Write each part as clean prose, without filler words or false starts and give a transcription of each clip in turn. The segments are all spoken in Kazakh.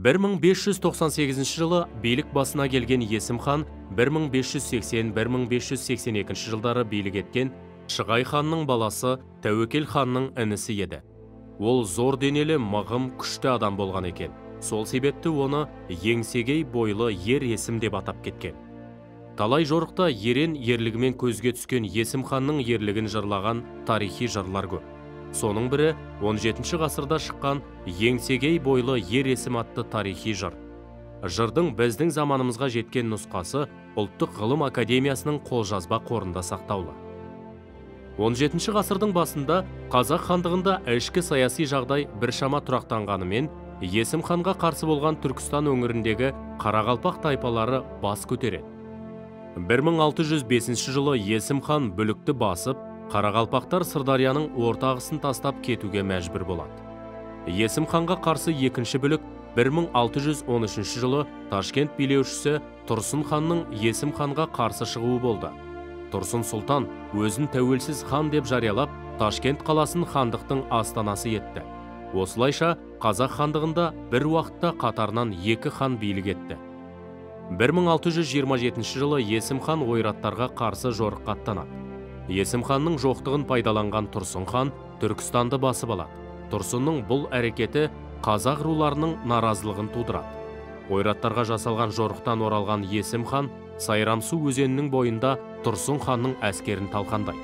1598 жылы билік басына келген Есім хан 1580-1582 жылдары билік еткен Шығай ханның баласы Тәуекел ханның інісі еді. Ол зор денелі, мығым, күшті адам болған екен. Сол себепті оны еңсегей бойлы ер Есім деп атап кеткен. Талай жорықта ерен ерлігімен көзге түскен Есім ханның ерлігін жырлаған тарихи жырлар көп. Соның бірі 17 ғасырда шыққан Еңсегей бойлы ер Есім атты тарихи жыр. Жырдың біздің заманымызға жеткен нұсқасы Ұлттық ғылым академиясының қолжазба қорында сақтаулы. 17 ғасырдың басында Қазақ хандығында ішкі саяси жағдай біршама тұрақтанғанымен, Есім ханға қарсы болған Түркістан өңіріндегі қарақалпақ тайпалары бас көтереді. 1605 жылы Есім хан Бүлікті басып, қарақалпақтар Сырдарияның орта ағысын тастап кетуге мәжбүр болады. Есім ханға қарсы екінші бүлік 1613 жылы Ташкент билеушісі Тұрсын ханның Есім ханға қарсы шығуы болды. Тұрсын сұлтан өзін тәуелсіз хан деп жариялап, Ташкент қаласын хандықтың астанасы етті. Осылайша Қазақ хандығында бір уақытта қатарынан екі хан билік етті. 1627 жылы Есім хан ойраттарға қарсы жорыққа аттанады. Есім ханның жоқтығын пайдаланған Тұрсын хан Түркістанды басып алады. Тұрсынның бұл әрекеті қазақ руларының наразылығын тудырады. Ойраттарға жасалған жорықтан оралған Есім хан Сайрамсу өзенінің бойында Тұрсын ханның әскерін талқандайды.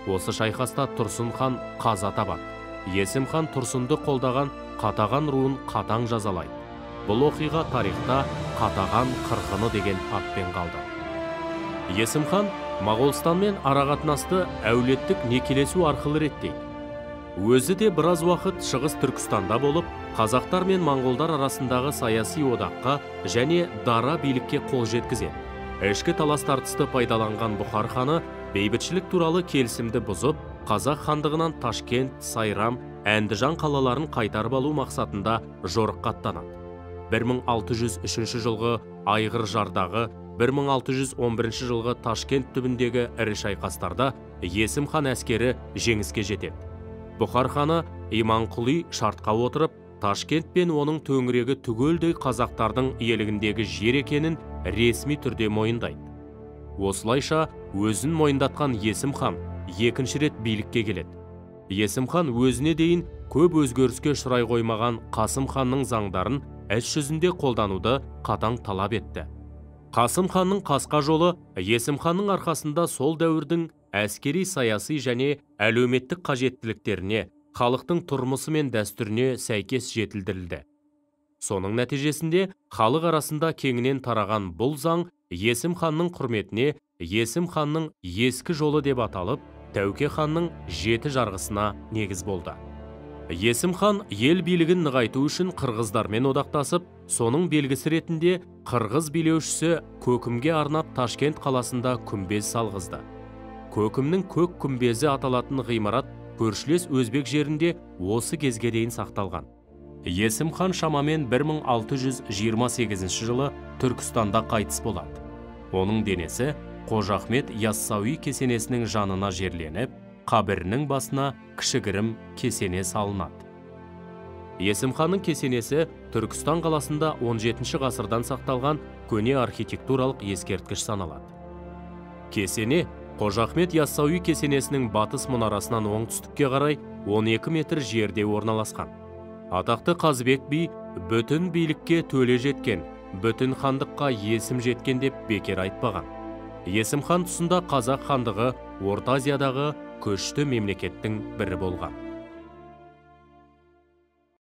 Осы шайқаста Тұрсын хан қаза табады. Есім хан Тұрсынды қолдаған Қатаған руын қатаң жазалайды. Бұл оқиға тарихта Қатаған қырғыны деген атпен қалды. Есім хан Моғолстанмен арақатынасты әулеттік некелесу арқылы реттейді. Өзі де біраз уақыт Шығыс Түркістанда болып, қазақтар мен моңғолдар арасындағы саяси одаққа және дара билікке қол жеткізеді. Ішкі талас-тартысты пайдаланған Бұхар ханы бейбітшілік туралы келісімді бұзып, Қазақ хандығынан Ташкент, Сайрам, Әндіжан қалаларын қайтарып алу мақсатында жорыққа аттанады. 1603 жылғы Айғыржардағы, 1611 жылғы Ташкент түбіндегі ірі шайқастарда Есім хан әскері жеңіске жетеді. Бұхар ханы Иманқұли шартқа отырып, Ташкент пен оның төңірегі түгелдей қазақтардың иелігіндегі жер екенін ресми түрде мойындайды. Осылайша өзін мойындатқан Есім хан екінші рет билікке келеді. Есім хан өзіне дейін көп өзгеріске ұшырай қоймаған Қасым ханның заңдарын іс жүзінде қолдануды қатаң талап етті. Қасым ханның қасқа жолы Есім ханның арқасында сол дәуірдің әскери, саяси және әлеуметтік қажеттіліктеріне, халықтың тұрмысы мен дәстүріне сәйкес жетілдірілді. Соның нәтижесінде халық арасында кеңінен тараған бұл заң Есім ханның құрметіне Есім ханның ескі жолы деп аталып, Тәуке ханның жеті жарғысына негіз болды. Есім хан ел билігін нығайту үшін қырғыздармен одақтасып, соның белгісі ретінде қырғыз билеушісі Көкімге арнап Ташкент қаласында күмбез салғызды. Көкімнің көк күмбезі аталатын ғимарат көршілес өзбек жерінде осы кезге дейін сақталған. Есім хан шамамен 1628 жылы Түркістанда қайтыс болады. Оның денесі Қожа Ахмет Яссауи кесенесінің жанына жерленіп, қабірінің басына кішігірім кесене салынады. Есім ханның кесенесі Түркістан қаласында 17 ғасырдан сақталған көне архитектуралық ескерткіш саналады. Кесене Қожа Ахмет Яссауи кесенесінің батыс мұнарасынан оңтүстікке қарай 12 метр жерде орналасқан. Атақты Қазыбек би бүтін билікке төле жеткен, бүтін хандыққа есім жеткен деп бекер айтпаған. Есім хан тұсында Қазақ хандығы Орта Азиядағы күшті мемлекеттің бірі болған.